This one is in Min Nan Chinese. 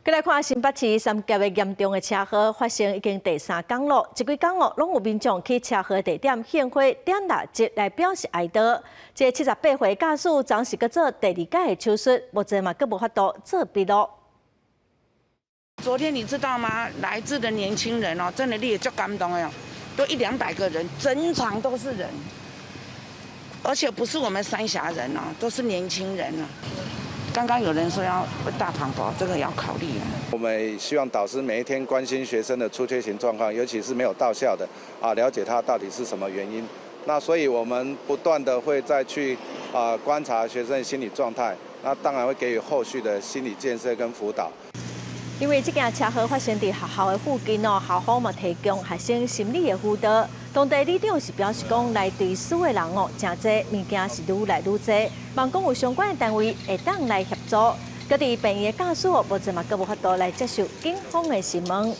閣來看新北市三峽的嚴重的車禍發生已經第三工咯，這幾工哦，攏有民眾去車禍地點獻花點蠟燭來表示哀悼。這個78歲駕駛昨時閣做第二擺的手術，目前嘛閣無法度做筆錄。昨天你知道嗎？來自的年輕人哦，真的你也足感動的哦，都一兩百個人，整場都是人，而且不是我們三峽人哦，都是年輕人啊。剛剛有人說要大磅礴，這個要考慮啊。我們希望導師每一天關心學生的出缺勤狀況，尤其是沒有到校的，啊，了解他到底是什麼原因。那所以我們不斷的會再去啊觀察學生的心理狀態，那當然會給予後續的心理建設跟輔導。因為這件車禍發生佇學校的附近哦，校方嘛提供學生心理的輔導。當地里長是表示講，來追思的人哦，誠濟，物件是愈來愈濟，望講有相關的單位會當來協助。閣佇病院的駕駛哦，目前嘛閣無法度來接受警方的審問。